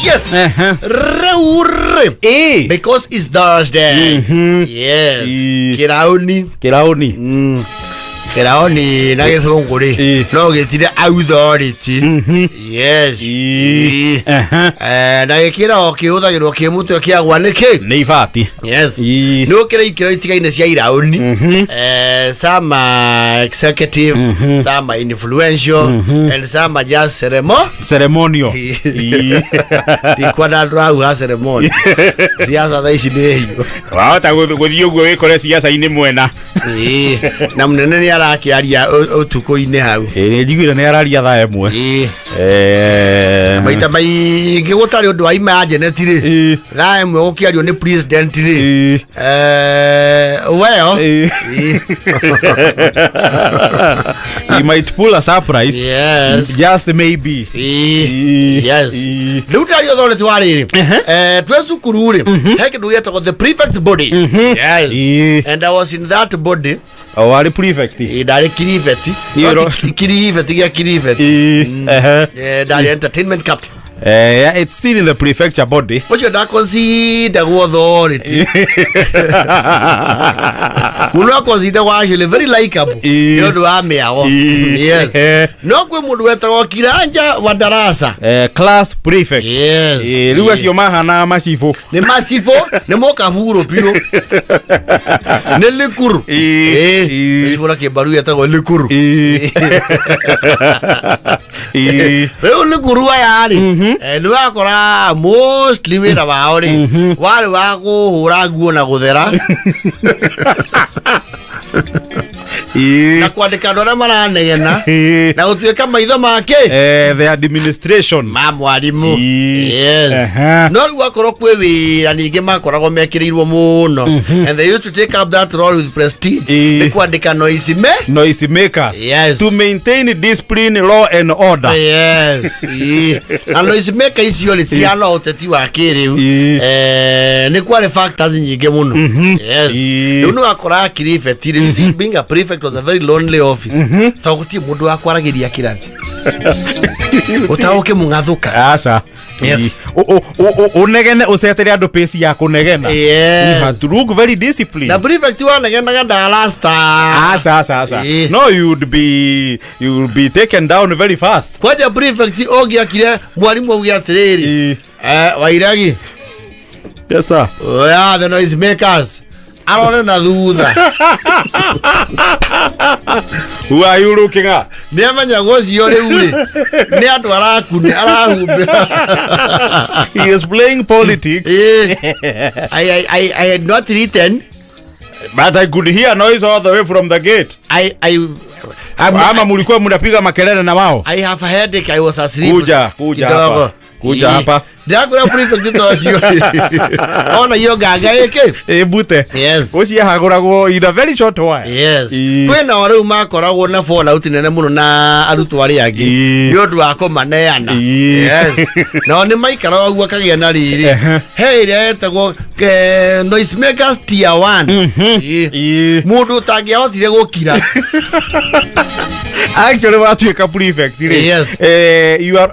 Yes. Ehe. Rĩu rĩ, Ĩ. because it's Thursday. Yes. Ĩ. Kĩraũni. Kĩraũni. Kĩraũni na gĩthũngũ rĩ, Ĩ. no gĩtire authority. Yes. Ĩ. Ĩ. Ehe. Na gĩkĩro kĩhũthagĩrwo kĩ mũtwe kĩagwa nĩkĩ? Nĩ ibati. Yes. Ĩ. Nĩ ũkĩrĩ ikĩro itigaine cia iraũni. Some are executive, some are influential, and some are just ceremo. Ceremonial. Ĩ. Ndikwenda andũ au ha ceremony. Siasa thaa ici nĩ hiũ. Wahota gũthiĩ ũguo wĩkore ciaca-inĩ mwena. Ĩĩ. Na mũnene nĩ arakĩaria ũtukũ-inĩ hau. Ĩ, njiguire nĩ araria thaa 1. Ĩĩ. Eh. Maita maingĩ gũtarĩ ũndũ wa imagineti rĩ, Ĩ. thaa 1 gũkĩario nĩ president rĩ. Ĩ. Well. Ĩ. Ĩĩ. He might pull a surprise. Yes. Just maybe. Ĩĩ. Ĩ. Yes. Ĩ. Rĩu tarĩ authority wa rĩrĩ, twĩ cukuru rĩ, he kĩndũ gĩetagwo the prefects body. Yes. Ĩ. And I was in that body. O warĩ prefect. Ĩ, ndarĩ kiribeti. Niĩ No ti kiribeti gĩa kiribeti. Ĩ. Ehe. Ndarĩ entertainment captain. Yeah, it's still in the prefecture body. Ũcio ndaconsiderwo authority mũndũ aconsiderwo actually very likable Ĩ. nĩ ũndũ wa mĩago. Ĩ. Yes. No kwĩ mũndũ wetagwo kiranja wa darasa. Class prefect. Yes. Rĩu acio mahanaga macibũ. Nĩ macibũ, nĩ mũkaburo biũ, nĩ likuru. Ĩ. Ĩ. Macibũ na kĩmbaru getagwo likuru. Ĩ. Ĩ. Rĩu likuru aya rĩ, nĩ wakora mostly wĩra wao rĩ warĩ wa kũhũra nguo na gũthera Ĩ. na kwandĩka andũ arĩa maranegena Ĩ. na gũtuĩka maitho make The administration. ma mwarimũ. Ĩ. Yes. Ehe. No rĩu akorwo kwĩ wĩra ningĩ makoragwo mekĩrĩirwo mũno, and they used to take up that role with prestige, Ĩ. nĩ kwandĩka noise me Noise makers. Yes. To maintain discipline, law and order. Yes. Ĩ. Na noise maker icio rĩ, ciana ũteti wa kĩrĩu. Ĩ. Nĩ kwarĩ factors nyingĩ mũno. Yes. Ĩ. Rĩu nĩ wakoraga kiribeti rĩ, you see, being a prefect was a very lonely office, tondũ gũtirĩ mũndũ wa kwaragĩria kĩrathi ũtaũke mũng'athũka. Aca. Yes. Ũnegene ũcetere andũ pace ya kũnegena. Yes. You had to look very disciplined. Na prefect wanegenaga ndarasta. Aca, aca, aca. Ĩ. No, you would be taken down very fast. Kwanja prefect ũngĩakire mwarimũ auge atĩrĩrĩ, Ĩ. Wairagi, Yes, sir. Yeah, the noise makers, arore na thutha. Who are you looking at? Nĩ amenyaga ũcio rĩu rĩ nĩ andũ arakune arahumbĩra. He is playing politics. Ĩ. I had not written. But I could hear noise all the way from the gate. I'm, Ama mulikuwa mnapiga makelele na wao. I have a headache. I was asleep. Kuja, kuja Kidogo. hapa. Kuja Ĩ. hapa. Ndĩrakwĩra prefect ta ũcio ona iyo nganga ĩkĩ. Ĩmbute. Yes. Ũciahagũragwo in a very short while. Yes. Ĩ. Kwĩna o rĩu makoragwo na fallout nene mũno na arutwo arĩa angĩ Ĩ. nĩ ũndũ wa kũmaneana. Ĩ. Yes. Nao nĩ maikaraga ũguo akagĩa na riri. Ehe. He ĩrĩa yetagwo noise makers tier 1. Ĩ. Ĩ. Mũndũ ũtangĩahotire gũkira. Actually watuĩka prefect rĩ, Yes.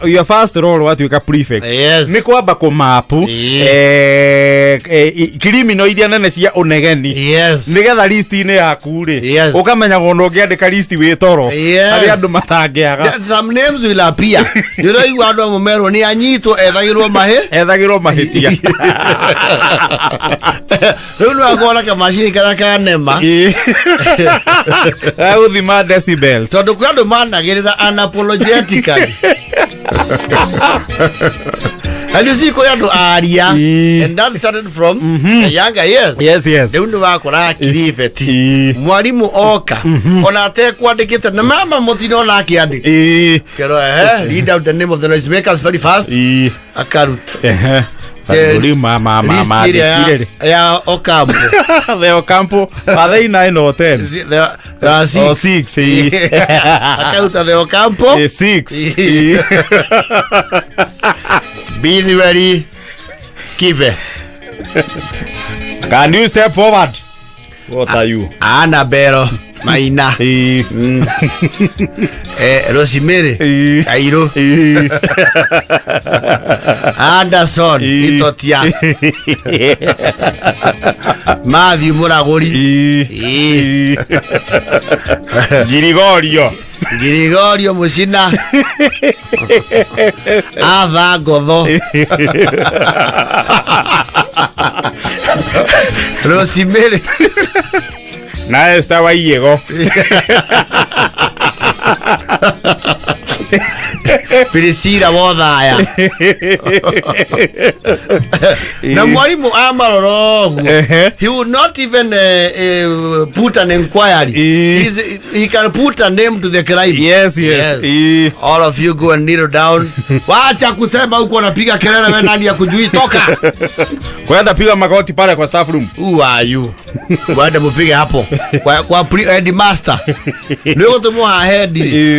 your first role watuĩka prefect Yes. nĩ kwamba kũmapu Ĩ. criminal iria nene cia ũnegeni, nĩgetha list-inĩ yaku rĩ, ũkamenyaga ona ũngĩandĩka list wĩ toro, harĩ andũ matangĩaga. Some names will appear. Nĩ ũraigua andũ amwe merwo nĩ anyitwo ethagĩrwo mahĩ. Ethagĩrwo mahĩtia. Rĩu nĩ wakorwo na kamacini karĩa kanema. Ĩ. Gagũthima decibels. Tondũ kwĩ andũ managĩrĩra unapologetically, and you see kwĩ andũ aria. And that started from the younger years. Yes. Rĩu nĩ wakoraga kiribeti, mwarimũ oka ona atekwandĩkĩte na mama mũtino ona akĩandĩka, kerwo, "Ehe, read out the name of the noise makers very fast." Akaruta. Ehe. Rĩu ma List ĩrĩa mandĩkire rĩ. ya Ocampo. The Ocampo, are they 9 or 10? There are six. Or 6? Akaruta the Ocampo. 6. Bithiweri Kibe. Can you step forward? What are you? Anabero Maina. Rosemary Kairũ. Anderson Itotia. Matthew Mũragũri. Girigorio. Girigorio Mũcina. Arthur Ngotho. Rosemary. Na Esther Waiyego. Priscilla Wothaya. Na mwalimu amarora ũguo, he would not even put an inquiry. He can put a name to the crime. Yes. All of you go and kneel down. Wacha kusema huko unapiga kelele, wewe nani ya kujui toka. Kwenda piga magoti pale kwa staff room. Who are you? Waende mupige hapo kwa headmaster. Nĩ gũtũmwo ha head.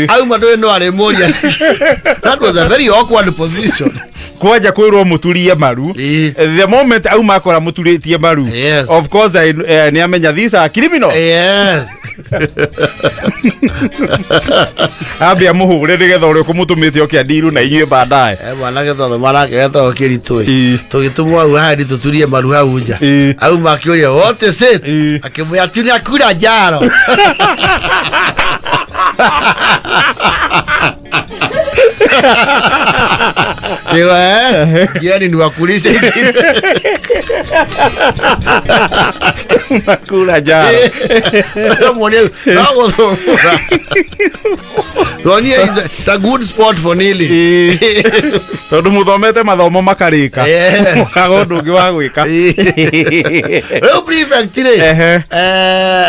Auma ndũĩ no arĩmũria. That was a very awkward position. Kwanja kwirwo muturie maru. The moment auma akora muturitie maru. Of course ni amenya these are criminals. Ambe amuhure nigetha uria kumutumite oke andiru na inyuĩ baadaye. Mwana gĩthomo marake getagwo kĩritũ. Tũgĩtũmwo hau hadi tũturie maru hau nja. Auma akĩũria what is it? Akĩmwĩra tunakula njaro. Kĩrwo, yani niwakulishe ingine. Nakula njaro. Muonie, no gũthũmũra. Tuonie it's a good spot for kneeling. Tondũ mũthomete mathomo makarĩka. Mũkaga ũndũ ũngĩ wa gwĩka. Rĩu prefect rĩ,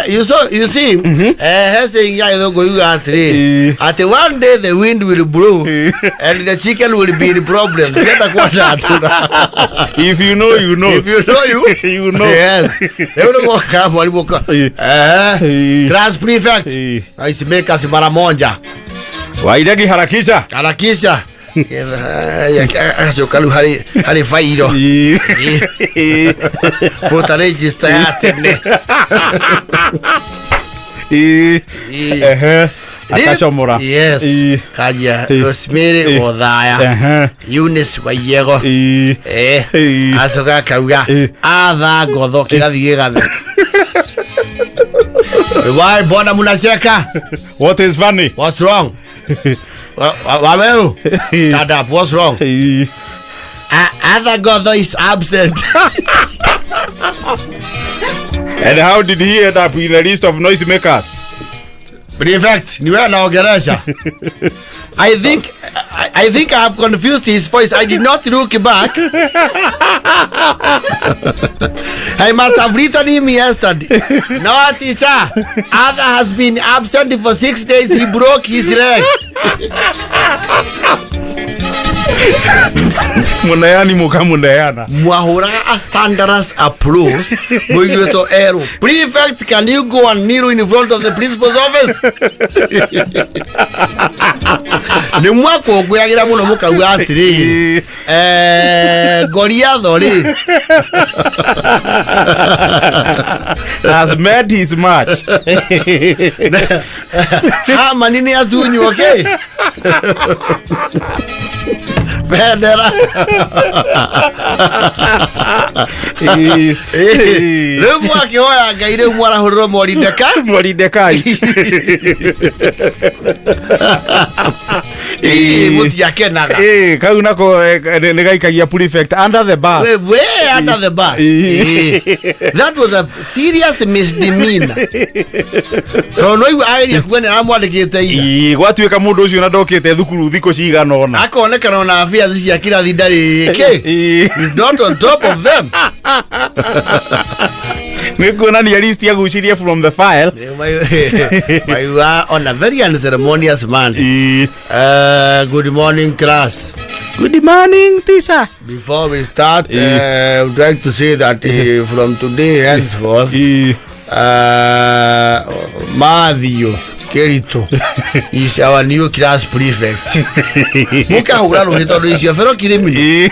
you see, he saying ya gĩthũngũ yuga atĩrĩ, atĩ one day the wind will blow and the chicken will be in problems. Ngenda kwandatũra. If you know, you know. If you know, you You know. Yes. Rĩu nĩ gwoka mwarimũ ka. Class prefect. Ice makers mara moja. Wairegi harakisha. Harakisha. Agacoka rĩu harĩ bairo. Voter register ya tene. Akacomora. Yes. Kajia Rosemary Othaya. Eunice Waiyego. Acoka akauga Arthur Ngotho kĩrathi gĩgathe. Why mbona mnacheka? What is funny? What's wrong? Waweru, stand up. What's wrong? Arthur Ngotho is absent. And how did he end up with the list of noisemakers? Prefect, ni wewe naongelesha. I think I have confused his voice. I did not look back. I must have written him yesterday. No, teacher. Arthur has been absent for 6 days. He broke his leg. Muneani mukamuneana. Mwahuraga a thunderous applause. Mwiguĩtwo erwo. Prefect, can you go and kneel in front of the principal's office? Nĩ mwakũngũyagĩra mũno mũkauga atĩrĩrĩ, Goliath rĩ. Has made his match. Hamani nĩ atunywo kĩ? Bendera. Rĩu mwakĩhoya Ngai rĩu mwarahũrĩrwo Morideka. Moridekai. Mũtiakenaga. Kau nako nĩ gaikagia prefect under the bus. We under the bus. That was a serious misdemeanor. Tondũ no igua ageria kuga nĩ aramwandĩkĩte ira. Gwatuĩka mũndũ ũcio na ndokĩte thukuru thikũ cigana ũna. Akonekana ona affairs cia kĩrathi ndarĩ kĩ. He's not on top of them. Nĩ kuonania list agucirie from the file. You are on a very unceremonious man. Good morning, class. Good morning, teacher. Before we start, I would like to say that from today henceforth, Matthew Kerito is our new class prefect. Mukahura rũhĩ tondũ icio bero criminal.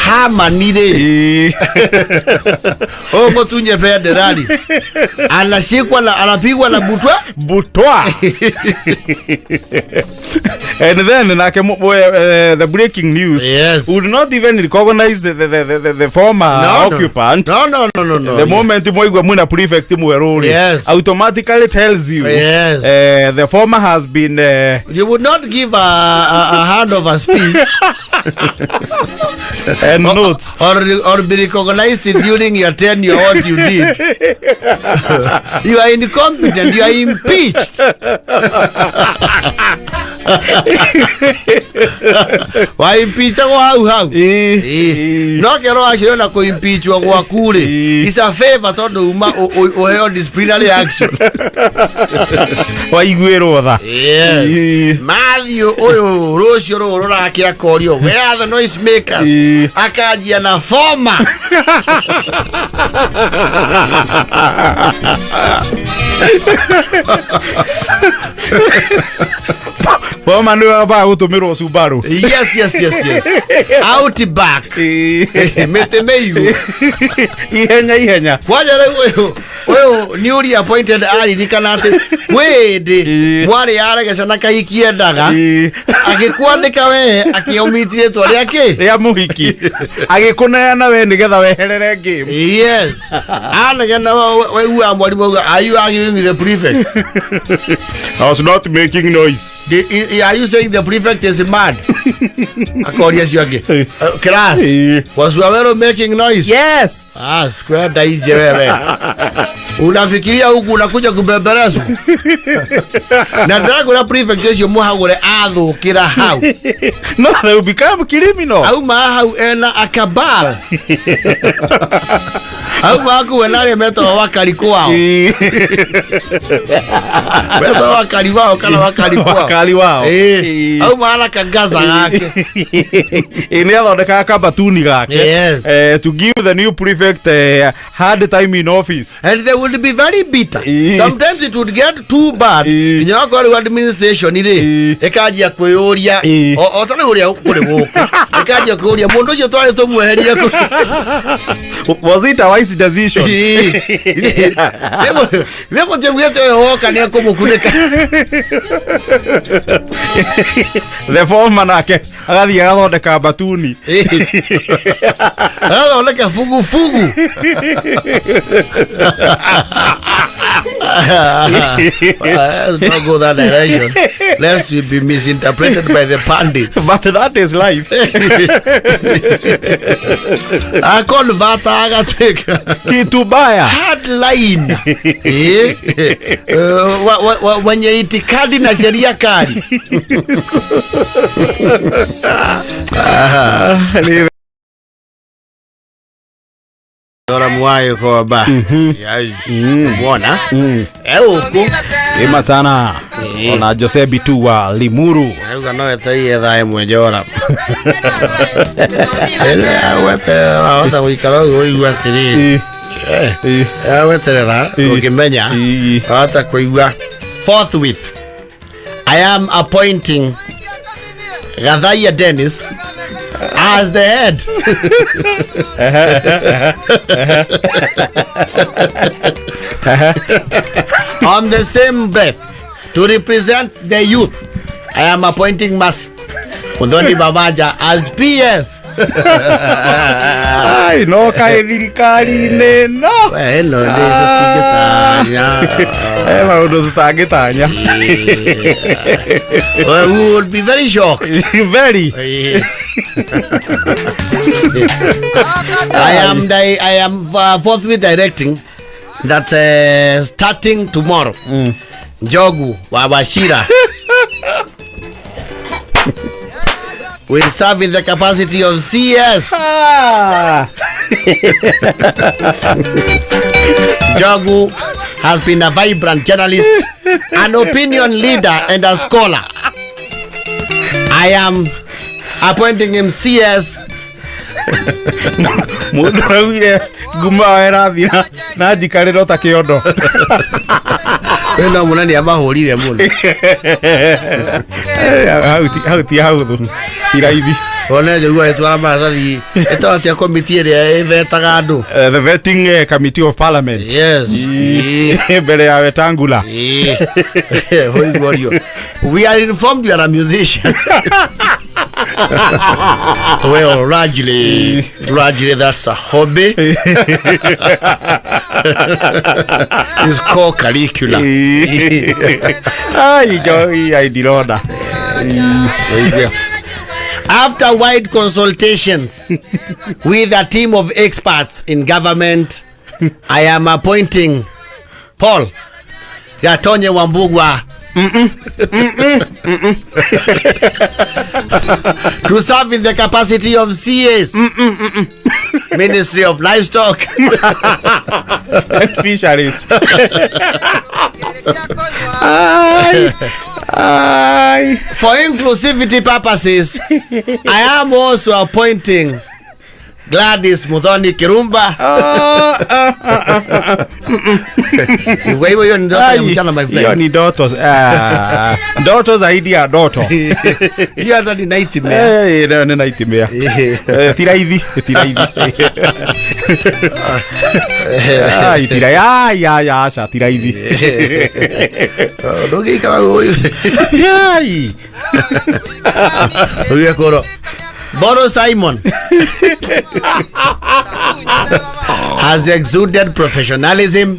Hamani rĩ, ũyũ mũtunye bendera rĩ, anashikwa na anapigwa na butwa. Butwa. And then nake the breaking news would not even recognize the former occupant. No. The moment mwaigua mwina prefect mwerũ rĩ, automatically tells you the former has been You would not give a hand of a speech and notes or be recognized during your tenure what you did. You are incompetent. You are impeached. Waimpeachagwo hau hau. No kero acio na kũimpeachwo gwaku rĩ, is a favor tondũ uma ũheo disciplinary action. Waiguĩrwo tha. Yes. Matthew ũyũ rũciũ rũrũ rũrake akorio, "Where are the noise makers?" Akanjia na former. Former nĩwe wambaga gũtũmĩrwo Subaru. Yes, out back. Mĩtĩ mĩigũ. Ihenya ihenya. Kwanja rĩu ũyũ newly appointed aririkana atĩ kwĩ hĩndĩ mwarĩ aregeca na kahiki endaga agĩkwandĩka we akĩomiti rĩtwa rĩake rĩa mũhiki agĩkũneana we nĩgetha weherere game. Yes, anegena waiguaga mwarimũ auga, "Are you arguing with the prefect?" I was not making noise. Are you saying the prefect is mad? Akoria acio angĩ. Class, was Wawero making noise? Yes. Ah, square nje wewe. Unafikiria huku unakuja kubemberezwa? Na ndĩrakwĩra prefect ũcio mũhagũre athũkĩra hau. No, they will become criminals. Auma hau ena akabal. Auma hakuwe na arĩa metagwo wakari kwao. Metagwo wakari wao kana wakari kwao. Wakari wao. Auma na kangaza gake. Ĩ nĩ athondekaga kabatuni gake to give the new prefect hard time in office. And they would be very bitter. Sometimes it would get too bad. Nginya wakorwo rĩu administration rĩ ĩkanjia kwĩyũria o ta rĩu ũrĩa kũrĩ gũkũ ĩkanjia kwĩyũria mũndũ ũcio twarĩ tũmweherie kũ. Was it a wise decision? Githĩ mũtiaugĩte ũyũ woka nĩ ekũmũkunĩka? The former nake agathiĩ agathondeka batuni. Agathondeka fugufugu. Let's not go that direction lest we be misinterpreted by the pundits. But that is life. Akonvata agatuĩka kitu baya. Hardline. Wenye itikadi na sheria kali. Nĩ Ora mwayo koba. Yes. Mwona? Euku. Ĩma sana. Ona Jose Bitu wa Limuru. Auga no eteire thaa ĩmwe njora. Ĩrĩa wete wahota gũikara ũguo ũigue atĩrĩrĩ. Weterera ũngĩmenya wahota kũigua, "Forthwith I am appointing Gathaiya Dennis as the head." "On the same breath, to represent the youth, I am appointing Mas Muthoni Babaja as PS." Ai, no kaĩ thirikari-inĩ no We, ĩno nĩ tũtingĩtanya. Maũndũ tũtangĩtanya. Well, we would be very shocked. Very. I am forthwith directing that starting tomorrow, Njogu wa Wachira will serve in the capacity of CS. Njogu has been a vibrant journalist, an opinion leader, and a scholar. I am appointing him CS. Mũndũ araugire nguma ĩrathira na njikarĩro ta kĩondo. We no mũnene amahũrire mũno. Hau ti hahũthũ, ti raithi. One njogua ĩtwara maratathi ĩtagwo atĩa komiti ĩrĩa ĩvetaga andũ? The vetting committee of parliament. Yes. Mbere ya Wetangula. Ũiguorio. We are informed you are a musician. Well, largely that's a hobby. It's co-curricular. Ai, jo ai ndirona. After wide consultations with a team of experts in government, I am appointing Paul Gatonye Wambugwa to serve in the capacity of CS, Ministry of Livestock and Fisheries. Ai, ai. For inclusivity purposes, I am also appointing Gladys Muthoni Kirumba. Kwa hivyo hiyo ni ndoto ya Ai, mchana, my hiyo friend. ni ndoto, ah, ndoto zaidi ya ndoto. Hiyo hata ni nightmare. Eh, nayo nĩ nightmare. Ti raithi, ti raithi. Ai, ti raithi. Ai, ai, aca, ti raithi. Ndũngĩikara ũyũ. Ai. Ũgĩkorwo Boro Simon has exuded professionalism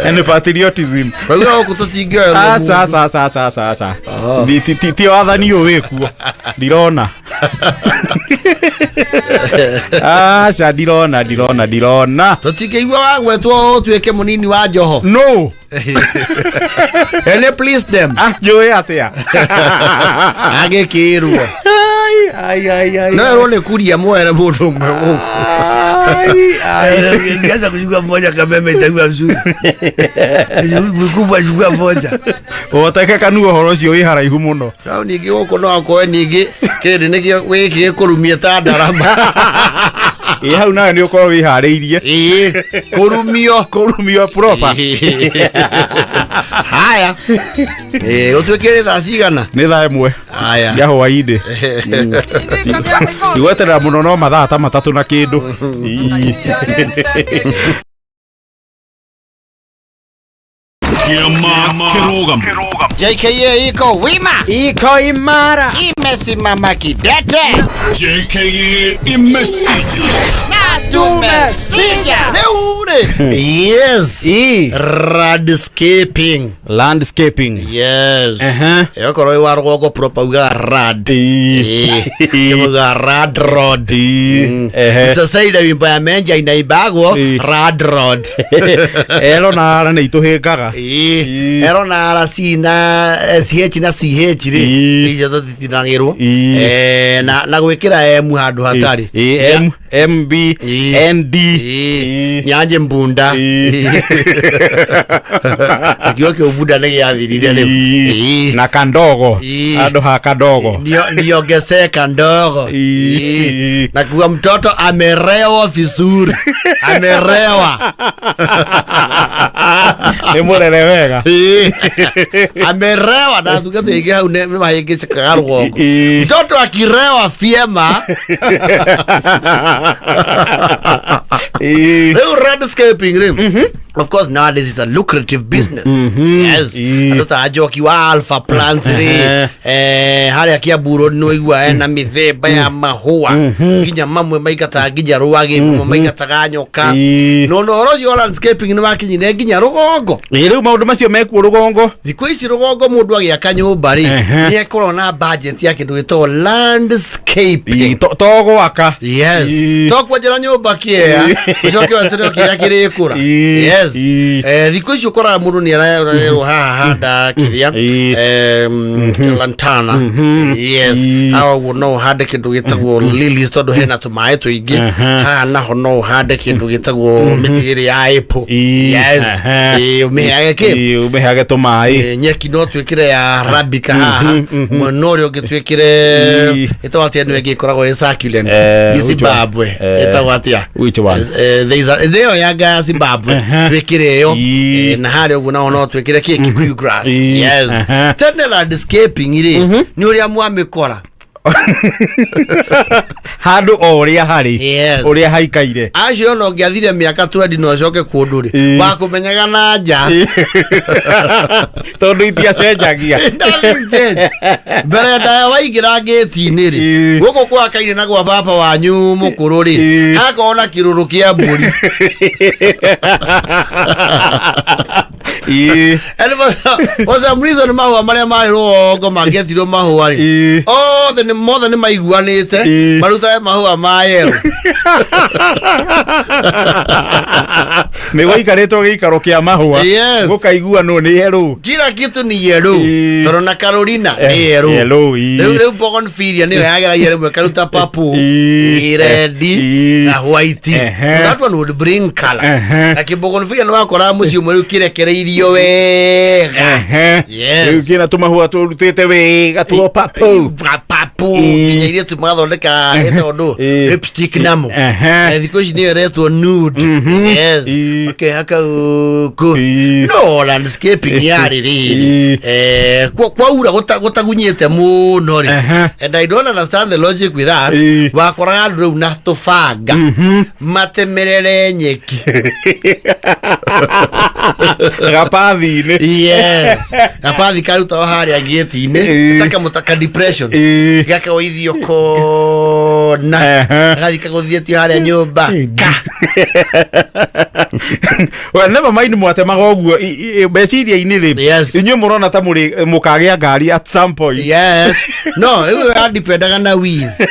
And patriotism. Kwa hivyo gũkũ tũtingĩoerwo Aca, mũndũ. aca, aca, aca, aca, aca. Ti wathani ũyũ wĩkuo ndirona, aca, ndirona, ndirona, ndirona. Tũtingĩigua wagwetwo ũtuĩke mũnini wa Joho. No. And please them. Anjũĩ atĩa? Agĩkĩrwo Ai, ai, ai, ai. no erwo nĩ kuria mwere mũndũ ũmwe gũkũ. Ai, ai. Ngianza kuchukua moja kameme itakuwa mzuri. Mkubwa chukua moja. Ũhoteke kanua ũhoro ũcio wĩ haraihu mũno. No ningĩ gũkũ no akorwe ningĩ kĩrĩ nĩkĩo gĩkĩ gĩkũrumie ta ndarama. Ĩ, hau nawe nĩ ũkorwo wĩharĩirie. Ĩĩ, kũrumio. Kũrumio proper. Haya. Ĩĩ, ũtuĩkĩre thaa cigana? Nĩ thaa 1 Haya. cia hwainĩ. Igweterera mũno no mathaa ta 3 na kĩndũ. Ii. Kĩama Kĩrũgamo. JKA iko wima. Iko imara. Imesimama kidete. JKA imesija. Tumesija. Leo rĩ. Yes. Ii. Landscaping. Landscaping. Yes. Ehe. Ĩyo korwo wĩ wa rũgongo proper ugaga rad. Ii. Ĩĩ. Ugaga rad road. Ii. Ehe. Sasa ile wimbo ya Menja inaimbagwo Ii. rad road. Ero na ara nĩ itũhĩngaga. Ĩĩ. Ii. Ero na R C na SH na CH rĩ Ii. icio tũtitinagĩrwo. Ii. Na gwĩkĩra M handũ hatarĩ. Ii, M M B Ii. N D. Ii. Ii. Nyanje mbunda. Ii. Kiugo kĩu mbunda nĩ gĩathirire rĩu. Ii. Ii. Na kandogo. Ii. Handũ ha kandogo. Niongezeka ndogo. Ii. Ii. Na kuwa mtoto amerewa vizuri, amerewa. Nĩ mũrere wega. Amerewa na thugate ingĩ hau nĩ mahĩngĩcĩkaga rũgongo. Ii. Mtoto akirewa vyema. Ii. Rĩu landscaping rĩ, of course nowadays it's a lucrative business. Yes. Ii. Andũ ta Njoki wa Alpha Plants rĩ, harĩa Kiambu Road nĩ ũigua ena mĩthemba ya mahũa, nginya mamwe maingataga nginya rwagĩ, mamwe maingataga nyoka. Ii. No na ũhoro ũcio wa landscaping nĩ wakinyire nginya rũgongo. Ĩ, rĩu maũndũ macio mekuo rũgongo. Thikũ ici rũgongo mũndũ agĩaka nyũmba rĩ, nĩ ekorwo na budget ya kĩndũ gĩtagwo landscaping. Ii, to gwaka. Yes. Ii. To kwenjera nyũmba kĩea ũcoke weterere kĩrĩa kĩrĩkũra. Ii. Yes. Ii. Thikũ ici ũkoraga mũndũ nĩ arerwo haha handa kĩrĩa lantana. Yes. Ii. Haha ũguo no ũhande kĩndũ gĩtagwo lilies tondũ hena tũmaĩ tũingĩ. Haha naho no ũhande kĩndũ gĩtagwo mĩtĩ ĩrĩa ya apple. Ii. Yes. Ehe. Ĩĩ, ũmĩheage kĩ? Ii, ũmĩheage tũmaĩ. Nyeki no twĩkĩre ya arabica haha, mwena ũrĩa ũngĩ twĩkĩre Ii. ĩtagwo atĩa ĩno ĩngĩ ĩkoragwo ĩ succulent? Which Ni one? Zimbabwe. Ĩtagwo atĩa? Which one? There is a ĩyo ya nga ya Zimbabwe. Twĩkĩre ĩyo. Na harĩa ũguo naho no twĩkĩre kĩ, Kikuyu grass. Yes. Tene landscaping rĩ, nĩ ũrĩa mwamĩkora. Handũ o ũrĩa harĩ. Ũrĩa haikaire. Acio ona ũngĩathire mĩaka 20 na ũcoke kũndũ rĩ, wakũmenyaga na nja. Tondũ itiacenjagia. Nothing change. Mbere ndaya waingĩra ngĩti-inĩ rĩ, gũkũ gwakaire na gwa baba wanyu mũkũrũ rĩ, hakorwo na kĩrũrũ kĩa mbũri. And for some reason mahũa marĩa marĩ rũgongo mangĩetirwo mahũa rĩ, othe nĩ mothe nĩ maiguanĩte marutage mahũa ma yellow. Nĩ gwaikarĩtwo gĩikaro kĩa mahũa. Gũkaiguanwo nĩ yellow. Kila kitu ni yellow. Tondũ na Carolina nĩ yellow. Yellow. Rĩu bougainvillea nĩyo yageragia rĩmwe karuta purple, red na white. That one would bring color. Na kĩbougainvillea nĩ wakoraga mũciĩ ũmwe rĩu kĩrekereirio wega. Rĩu kĩna tũmahũa tũrutĩte wega tuo purple. Purple. Nginya iria tu magathondeka ĩtagwo ndũ, lipstick namo. Thikũ ici nĩyo ĩretwo nude. Yes. Makehaka gũkũ. No landscaping yarĩ rĩrĩ, kwaura gũtagunyĩte mũno rĩ, and I don't understand the logic with that, wakoraga andũ rĩu na tũbanga matemerere nyeki. Gapathi-inĩ. Yes, gabathi karutagwo harĩa gĩti-inĩ, takamũtaka depression, gakagoithio kona, gagathiĩ kagũthithĩtio harĩa nyũmba ka. Well, never mind, mwatemaga ũguo meciria-inĩ rĩ, inyuĩ mũrona ta mũrĩ mũkagĩa ngari at some point. Yes, no rĩu yadipendaga na width.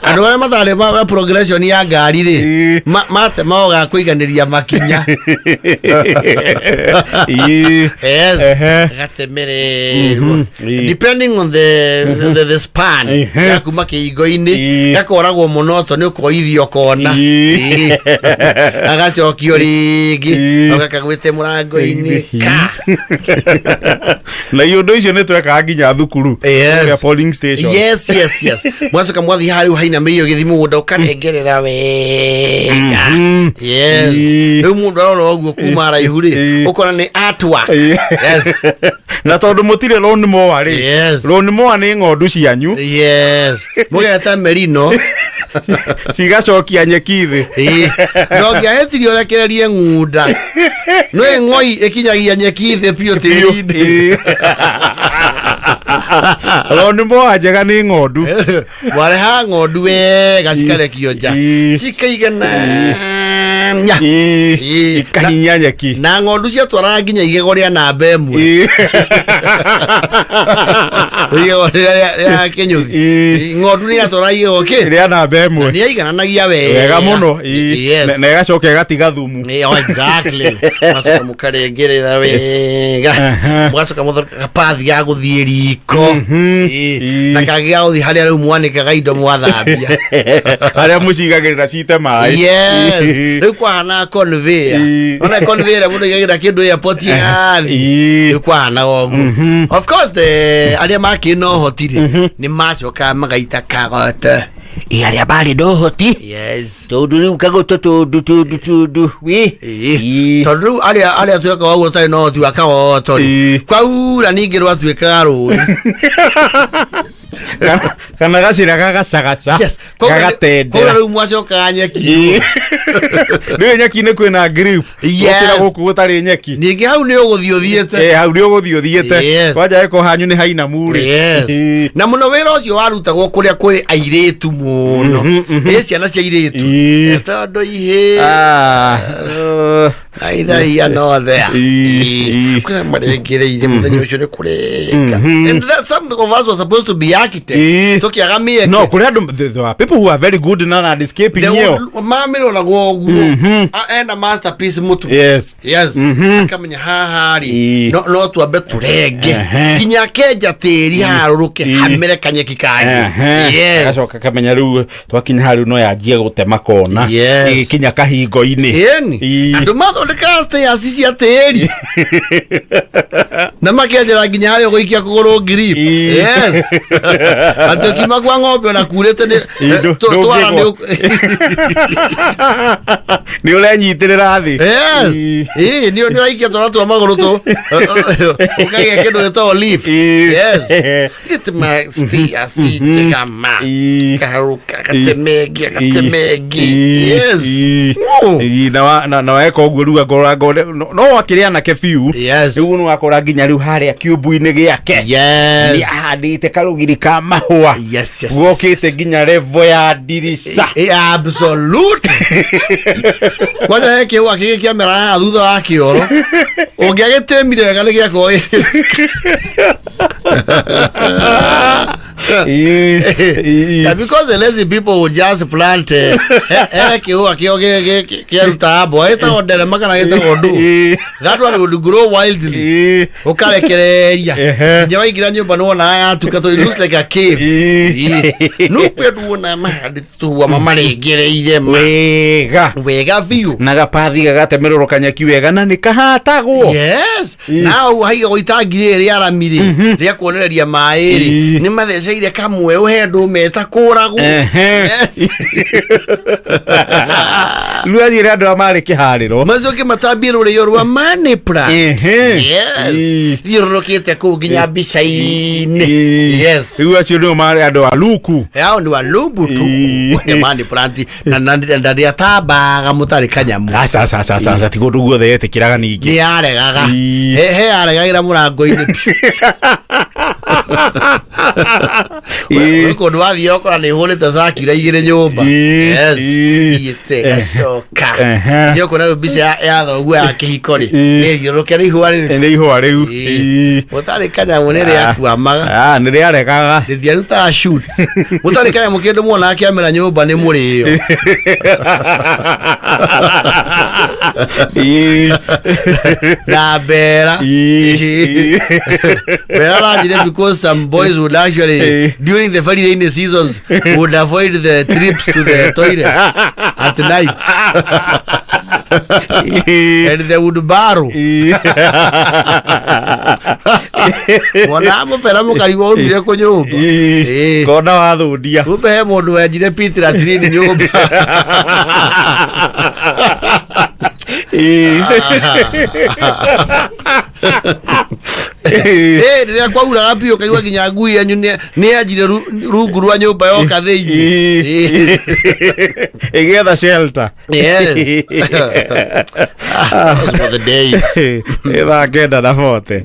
Andũ arĩa matarĩ na progression ya ngari rĩ, matemago ga kũiganĩria makinya. Yes. Gatemererwo depending on the span ya kuma kĩhingo-inĩ, gakoragwo mũno to nĩ ũkoithio kona. Agacokio rĩngĩ, gakagwĩte mũrango-inĩ ka. Na iũndũ icio nĩ twekaga nginya thukuru. Kũrĩa polling station. Yes, mwacoka mwathiĩ harĩa rĩu hainamĩirio gĩthiĩ mũgũnda ũkarengerera wega. Yes. Rĩu mũndũ arora ũguo kuma haraihu rĩ, ũkona nĩ artwork. Yes. Na tondũ mũtirĩ lawn mower rĩ, lawn mower nĩ ng'ondu cianyu. Yes, mũgeta merino. Cigacokia nyeki thĩ. No ngĩahĩtirie ũrekererie ng'unda, nĩ ng'oi ĩkinyagia nyeki thĩ biũ tĩri-inĩ. Lawn mower njega nĩ ng'ondu. Warehaga ng'ondu wega cikarekio nja, cikaigana. Ikahinya nyeki. Na ng'ondu ciatwaraga nginya igego rĩa namba 1, igego rĩrĩa rĩa kĩnyũthi. Ng'ondu nĩ yatwaraga igego kĩ rĩa namba 1. Nĩ yaigananagia wega. Wega mũno. Na ĩgacoka ĩgatiga thumu. Oh, exactly. Mũgacoka mũkarengerera wega, mũgacoka mũthondeka gapathi ga gũthiĩ riko. Na kangĩ ga gũthiĩ harĩa rĩu mwanĩkaga indo mwathambia. Harĩa mũcigagĩrĩra cite maĩ. Yes, rĩu kwahanaga conveyor. Ona conveyor ĩrĩa mũndũ aigagĩra kĩndũ airport ĩgathiĩ. Rĩu kwahanaga ũguo. Of course, the arĩa makĩrĩ na ũhoti rĩ, nĩ macokaga magaita kagoto. Ĩ arĩa marĩ na ũhoti. Tondũ rĩu kagoto tondũ wĩ. Tondũ rĩu arĩa twekaga ũguo tarĩ na ũhoti wa kagoto rĩ, kwaura ningĩ rwatuĩkaga rũĩ. Kana gacĩra gagacagaca. Kwaura Gagatendera. Rĩu mwacokaga nyeki. Rĩu nyeki-inĩ kwĩna grip. Gũkĩra gũkũ gũtarĩ nyeki. Ningĩ hau nĩ ũgũthiĩ ũthiĩte. Hau nĩ ũgũthiĩ ũthiĩte. Kwanja ĩko hanyu nĩ hainamu rĩ. Na mũno wĩra ũcio warutagwo kũrĩa kwĩ airĩtu mũno, ĩ ciana cia airĩtu. Tondũ ihĩ aithaia no there. Kũrĩa marengereire mũthenya ũcio nĩ kũrenga, and that some of us were supposed to be architects, tũkĩaga mĩeke. No kũrĩ andũ, there are people who are very good na landscaping They ĩyo. Mamĩroragwo ũguo. Ena masterpiece mũtwe. Yes, akamenya haha rĩ, no twambe tũrenge nginya akenja tĩri harũrũke, hamere kanyeki kangĩ. Agacoka kamenya rĩu twakinya harĩa no yanjie gũtema kona. Ĩgĩkinya kahingo-inĩ. Ĩni. Andũ mathondeka Broadcast ya cia tĩri na makenjera nginya harĩa ũgũikia kũgũrũ ngiri. Yes, atĩ ũkiuma kwa ng'ombe ona kurĩte nĩ twara nĩ Nĩ ũrenyitĩrĩra thĩ. Yes. Ĩĩ, nĩ ũraikia twara twa magũrũ tũ ũkagĩa kĩndũ gĩtagwo lift. Yes, gĩtĩma stia ci njega ma kaharuka gatemengi gatemengi. Yes. Oh. Na weka ũguo rĩu angorora no wakĩrĩ anake biũ. Rĩu nĩ wakora nginya rĩu harĩa kiumbu-inĩ gĩake nĩ ahandĩte karũgiri ka mahũa gokĩte nginya level ya ndirica. Absolute. Kwanja he kĩhũa kĩngĩ kĩamera haha thutha wa kĩoro, ũngĩagĩtĩmire wega nĩ gĩakorwo. Yeah, because the lazy people would just plant he kĩhũa kĩo kĩarutaga mboga gĩtagwo nderema kana gĩtagwo ndu. That one would grow wildly, ũkarekereria nginya waingĩra nyũmba nĩwonaga yatuka tondũ it looks like a cave. No kwĩ andũ wona mahandĩte tũhũa mamarengereire ma wega. Wega biũ. Na gapathi gagatemererwo kanyeki wega na nĩ kahatagwo. Yes, na hau haigagwo itangi rĩrĩ rĩa rami rĩ rĩa kuonereria maĩ rĩ, nĩ matheceire kamwe ũhe ndũme ĩtakũragwo. Yes. Rĩu athiĩre andũ arĩa marĩ kĩharĩro. Macoke matambie rũrĩo rwa money plant. Yes. Thiũrũrũkĩte kũu nginya mbica-inĩ. Yes. Rĩu acio nĩo marĩ andũ a luku. Hao ni walumbu tu. Kwenye money plant na ndĩatambaga mũtarĩ kanyamũ. Aca, aca, aca, aca, aca, ti kũndũ guothe yetĩkĩraga ningĩ. Nĩ yaregaga. He yaregagĩra mũrango-inĩ biũ. Gwĩ kũndũ wathiĩ ũkora nĩ hũrĩte cakira igĩrĩ nyũmba. Yes. Thiĩte gacoka. Nĩ ũkuona rĩu mbica ya thoguo ya kĩhiko rĩ, nĩ thiũrũrũke nĩ ihũa rĩrĩ. Nĩ ihũa rĩu. Mũtarĩ kanyamũ nĩ rĩakuamaga. Ah, nĩ rĩaregaga. Rĩthiarutaga shoot. Mũtarĩ kanyamũ kĩndũ muonaga kĩamera nyũmba nĩ mũrĩo. Na mbera. Mbera aranjire because some boys would actually during the very rainy seasons would avoid the trips to the toilet at night and they would borrow. Mwana mũbera mũkarigwo umire kũ nyũmba. Kona wathundia. Kumbe he mũndũ wenjire pit latrine nyũmba. Rĩrĩa kwauraga biũ ũkaigua nginya ngui yanyu nĩ yanjire rungu rwa nyũmba yoka thĩinĩ. Ĩgĩetha shelter. Yes. Ah, those were the days. Thaa 9:40.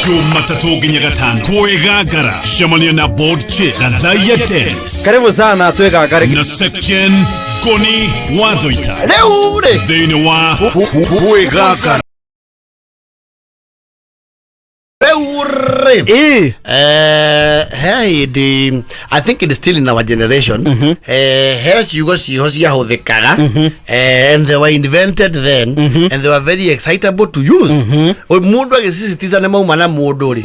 Jumatatũ nginya gatano kwĩgangara cemania na Board Chair Gathaia Dennis Karibu sana twĩgangare. Na Section Ngoni Wathoita Rĩu rĩ thĩinĩ wa kwĩgangara. Rĩu rĩ he hĩndĩ, I think it is still in our generation, he ciugo ciho ciahũthĩkaga, and they were invented then and they were very excitable to use. Mũndũ agĩsisitiza nĩ mauma na mũndũ rĩ,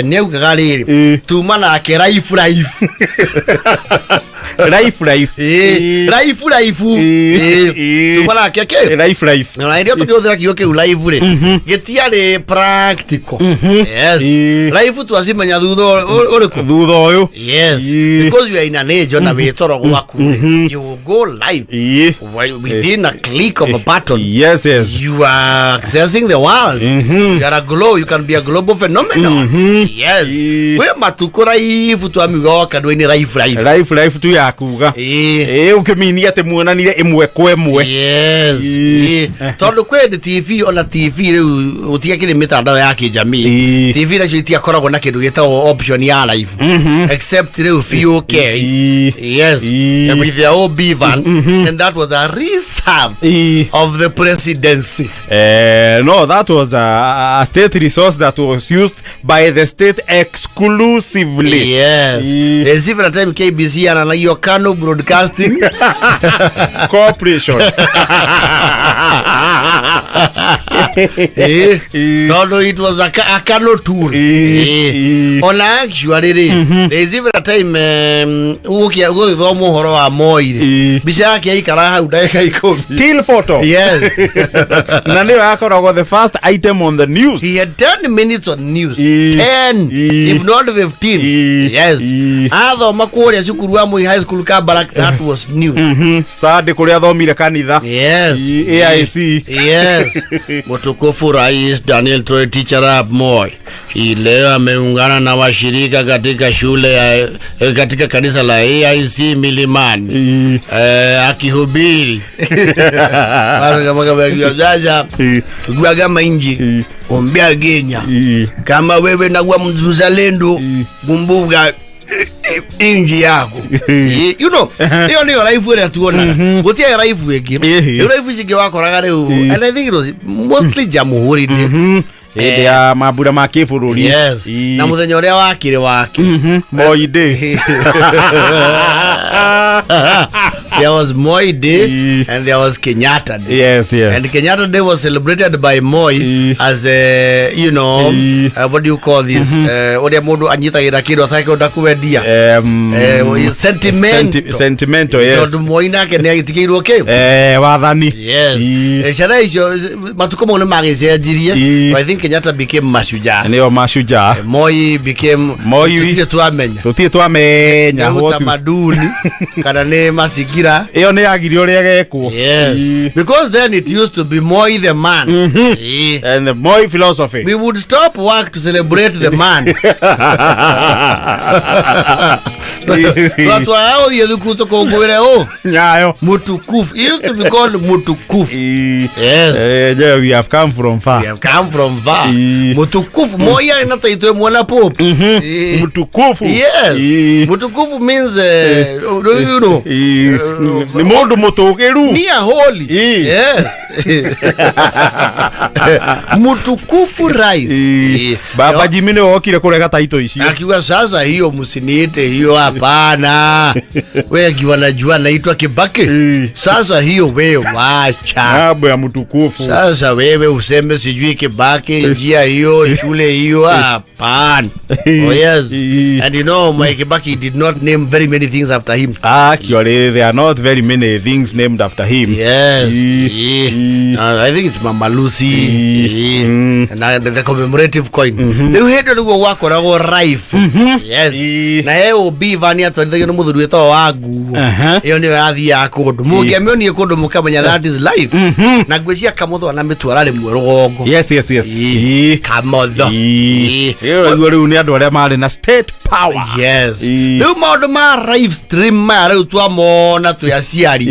nĩ augaga rĩrĩ, tuma nake life life. Life life. Life life. Tuma nake kĩ Life life. Na hĩndĩ ĩyo tũkĩhũthĩra kiugo kĩu live rĩ, gĩtiarĩ practical. Yes. Live twacimenya thutha ũrĩkũ? Thutha ũyũ. Yes. Because you are in an age ona wĩ toro gwaku rĩ, you will go live within a click of a button. Yes. You are accessing the world. You are a glow. You can be a global phenomenon. Yes. Kwĩ matukũ live twamiuga o kanua-inĩ live live. Life life tu ya kuga. Ĩ ũkĩmini atĩ muonanire ĩmwe kwa ĩmwe. Yes. Tondũ kwĩ hĩndĩ TV, ona TV rĩu gũtiakĩrĩ mĩtandao ya kĩjamii. TV nacio itiakoragwo na kĩndũ gĩtagwo option ya live except rĩu BOK. Yes. And with their own van, and that was a reserve of the presidency. No, that was a state resource that was used by the state exclusively. Yes. There's even a time KBC ananaio Kano Broadcasting Corporation. Tondũ it was a Kano tool. Ona actually rĩ, there is even a time gũgĩthomwo ũhoro wa Moi rĩ, mbica yake yaikara hau ndagĩka 10. Still photo. Yes. Na nĩyo yakoragwo the first item on the news. He had 10 minutes on news. 10, if not 15. Yes. Athoma kũrĩa cukuru wa Moi High School Kabarak, that was news. Sande kũrĩa athomire kanitha. Yes. AIC. Yes. Mtukufu Rais Daniel Toroitich arap Moi hii leo ameungana na washirika katika shule ya katika kanisa la AIC Milimani akihubiri. Basi kama sasa tukiwa kama inji ombea Kenya kama wewe nakuwa mzalendo, kumbuka inji yako. You know, iyo niyo life ĩrĩa tuonaga, gũtiarĩ life ĩngĩ. Rĩu life ici ingĩ wakoraga rĩu, and I think it was mostly Jamhuri Day. Hĩndĩ ya mambura ma kĩbũrũri. Yes. Na mũthenya ũrĩa wakĩrĩ wake. Moi Day. There was Moi Day and there was Kenyatta Day. And Kenyatta Day was celebrated by Moi as a, what do you call this? Ũrĩa mũndũ anyitagĩra kĩndũ atakĩenda kwendia. Sentimental. Sentimental, yes. Tondũ Moi nake nĩ agĩtigĩirwo kĩ? Wathani. Yes. Ciana icio matukũ mau nĩ magĩcenjirie. I think Kenyatta became Mashujaa. Nĩyo Mashujaa. Moi became Moi tũtirĩ twamenya. Tũtirĩ twamenya Nĩ utamaduni kana nĩ mazingira. Ĩyo nĩ yagire ũrĩa gekwo. Yes. Because then it used to be Moi the man. And the Moi philosophy. We would stop work to celebrate the man. Twatwara ũthiĩ thukuru tũkũngũĩre ũ Nyayo. Mutukufu. He used to be called Mutukufu. Yes. Yeah, we have come from far. We have come from far. Mutukufu. Moi arĩ na taito ĩmwe na Pope. Mutukufu. Yes. Mutukufu means you know. Nĩ mũndũ mũtũgĩru. Near holy. Yes. Mutukufu rais. Baba Jimmy nĩwe wokire kũrega taito icio. Akiwa sasa hiyo msiniite hiyo, hapana. Wengi wanajua naitwa Kibaki. Sasa hiyo wewe wacha. Mambo ya mtukufu. Sasa wewe useme sijui Kibaki, njia hiyo, shule hiyo, hapana. Oh yes. And you know my Kibaki did not name very many things after him. Actually, there are not very many things named after him. Yes. I think it's Mama Lucy. And the commemorative coin. Rĩu hĩndĩ nĩguo gwakoragwo rifle. Yes. Na he OB van yatwarithagio nĩ mũthuri wĩtagwo wa nguo. Ĩyo nĩyo yathiaga kũndũ. Mũngĩamĩonire kũndũ mũkamenya that is life. Na ngwĩciria Kamũtho na mĩtwara rĩmwe rũgongo. Yes. Kamotho. Ĩyo nĩguo rĩu nĩ andũ arĩa marĩ na state power. Yes. Rĩu maũndũ ma live stream maya rĩu twamona twĩ aciari.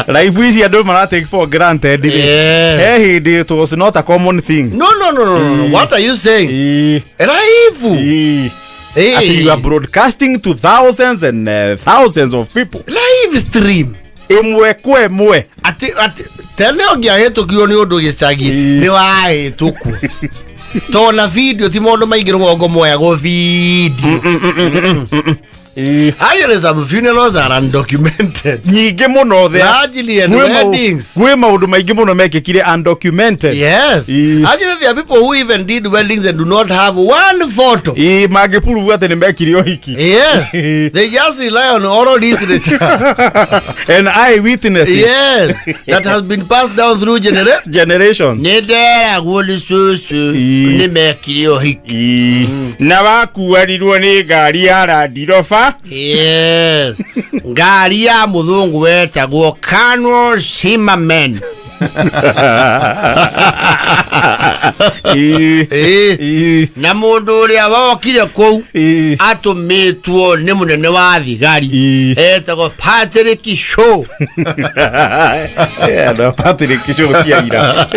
Life ici andũ mara take for granted rĩ. He hĩndĩ it was not a common thing. No. What are you saying? Live. Ati you are broadcasting to thousands and thousands of people. Live stream. Ĩmwe kwa ĩmwe. Ati tene ũngĩahĩtũkirwo nĩ ũndũ gĩcagi nĩ wahĩtũkwo tona video ti maũndũ maingĩ rũgongo moyagwo video. Actually, some funerals are undocumented. Nyingĩ mũno there. Largely and weddings. Gwĩ maũndũ maingĩ mũno mekĩkire undocumented. Yes. Actually, there are people who even did weddings and do not have one photo. Ĩ, mangĩprove atĩ nĩ mekire ũhiki. Yes. They just rely on oral literature. And eye witnesses. Yes. That has been passed down through generation. Generations. Nĩ nderagwo nĩ cũcũ nĩ mekire ũhiki. Na wakuarirwo nĩ ngari ya Land Rover. Yes. Ngari ya mũthũngũ wetagwo Colonel Zimmerman. Na mũndũ ũrĩa wokire kũu atũmĩtwo nĩ mũnene wa thigari etagwo Patrick Shaw. Yeah, no, Patrick Shaw ti aira.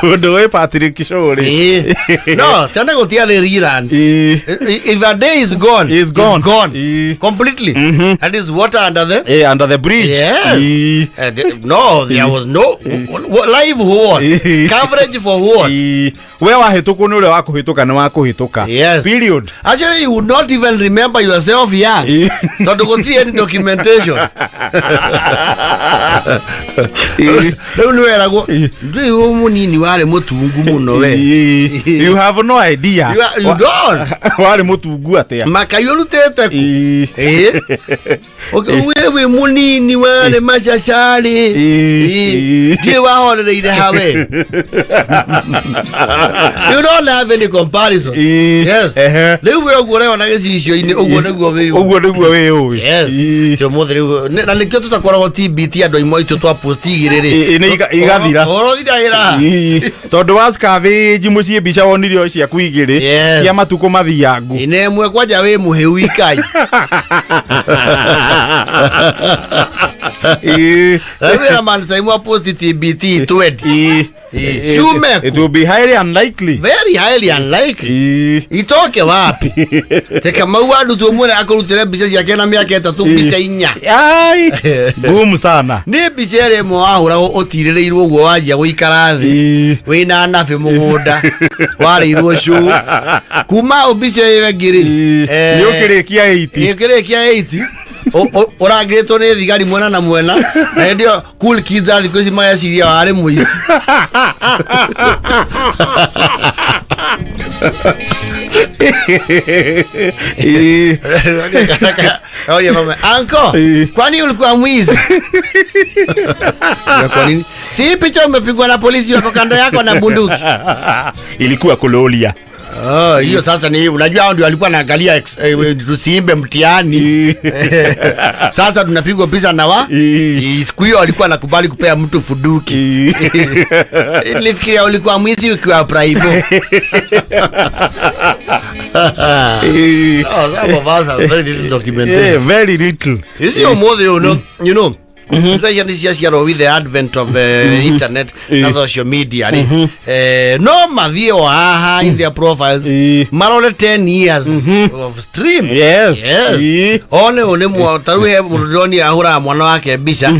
Mũndũ wĩ Patrick Shaw rĩ. No, tene gũtiarĩ reruns. If a day is gone, Is gone. it's gone. Completely. That is water under the Under the bridge. Yes. No, there There was no live what? Coverage for what? We wahĩtũkwo nĩ ũrĩa wa kũhĩtũka nĩ wa kũhĩtũka. Yes. Period. Actually, you would not even remember yourself young. Tondũ gũtirĩ any documentation. Rĩu nĩ weragwo ndũĩ wĩ mũnini warĩ mũtungu mũno we. You have no idea. You don't. Warĩ mũtungu atĩa? Makai ũrutĩte kũ? Ĩĩ. We wĩ mũnini warĩ macacarĩ. Ndiũĩ wahorereire hawe. You don't have any comparison. Yes. Rĩu we ũguo ũreyona gĩcicio-inĩ ũguo nĩguo wĩ. Ũguo nĩguo wĩ ũĩ. Yes. Ti ũmũthĩ rĩu na nĩkĩo tũtakoragwo TBT andũ aimwe aitũ twa post igĩrĩ rĩ. Nĩ igathira. Ũhoro ũthiragĩra. Tondũ wa scavenge mũciĩ mbica wonire o ciaku igĩrĩ Yes. cia matukũ mathiangu. Ĩ, na ĩmwe kwanja wĩ mũhĩu ikai. Rĩu wĩra man Saimwa post TBT 20. Ciume It will be highly unlikely. Very highly unlikely. Itoke wapi? Te Kamau arutwo mwene akũrutĩre mbica ciake na mĩaka 3 mbica 4. Ai, ngumu sana. Nĩ mbica ĩrĩa ĩmwe wahũragwo ũtirĩrĩirwo ũguo wanjia gũikara thĩ. Wĩna nabĩ mũgũnda warĩirwo cũ kuma o mbica ĩyo ĩngĩ rĩ, Nĩ ũkĩrĩkia 80. Ũkĩrĩkia 80. Ũrangĩtwo nĩ thigari mwena na mwena na hĩndĩ ĩyo cool kids a thikũ ici mageciria warĩ mũici. Oye, mama, anko, kwani ulikuwa mwizi? Na kwa nini? Si hii picha umepigwa na polisi wako kando yako na bunduki. Ilikuwa kulolia. Oh, hiyo sasa ni unajua hao ndio walikuwa wanaangalia tusiimbe mtihani. Sasa tunapigwa picha na wa siku hiyo walikuwa wanakubali kupea mtu fuduki. Nilifikiria ulikuwa mwizi ukiwa private. Oh, some of us have very little documentation. Yeah, very little. You see, ũmũthĩ ũyũ, no, you know, especially ciaciarwo with the advent of internet na social media rĩ, no mathiĩ o haha in their profiles marore 10 years of stream. Yes. Yes. One ũyũ nĩ ta rĩu he mũndũ ndĩronire ahũraga mwana wake mbica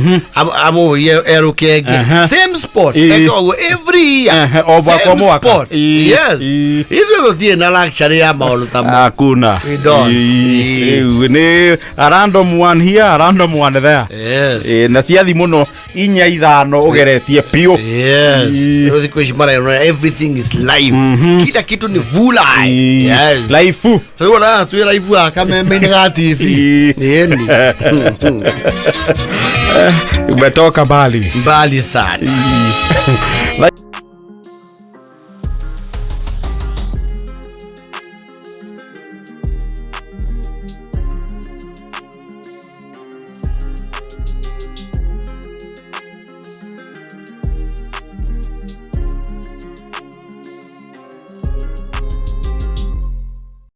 amũrie erũkenge. Same spot. Eka ũguo every year. O mwaka Same o mwaka. spot. Yes. Ithuĩ tũtirĩ na luxury ya maũndũ ta mau. Hakuna. We don't. Rĩu nĩ a random one here, a random one there. Yes. Na ciathi mũno 4 5 ũgeretie biũ. Yes. Rĩu thikũ ici mareyonera everything is live. Kila kitu ni vulai. Yes. Live. Rĩu ona twĩ live haha kameme-inĩ ga TV. Ĩni. Umetoka mbali. Mbali sana.